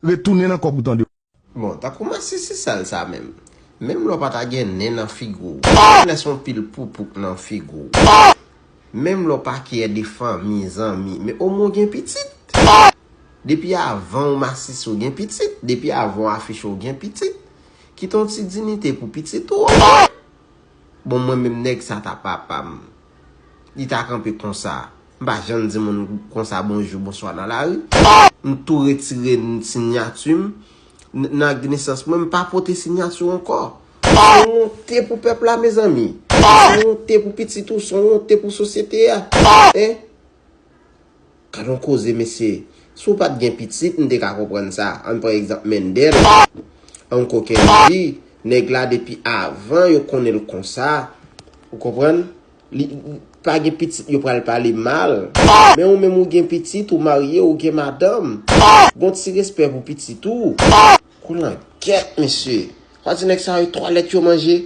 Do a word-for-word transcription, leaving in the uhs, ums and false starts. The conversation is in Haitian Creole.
Retounen nan kòb ou tande. Bon, tankou masisi sal sa menm. Menm lè w pa ta gen nen nan figi w. Menm lè se yon pil poupou k nan figi w. Menm lè w pa kyè de fanmi, zanmi. Men omwen w gen pitit. Depi avan w masisi w gen pitit. Depi avan w afiche w gen pitit. Kite yon ti dinite pou pitit ou. Bon, mwen menm nèg sa ta papa m. Li ta kanpe konsa. M pa janm di moun konsa bonjou, bonswa nan lari. M tou retire n-, siyati m. N-, nan ak nesans mwen, m pa pote siyati ankò. Se yon wonte pou pèp la, mezanmi. Se yon wonte pou pitit ou, se yon wonte pou sosyete a. Hein? Gad yon koze, mesye. Si w pa t gen pitit, m te ka konprann sa. Ann pran egzanp Mendel. Ann kokenn di, nèg la depi avan yo konnen l konsa. Ou konprann? Li pa gen pitit, yo pral pale mal. Men ou menm ou gen pitit, ou marye, ou gen madanm. Gon ti respè pou pitit ou. Kou langyèt, mesye. Sa di nèg sa yo twalèt yo manje.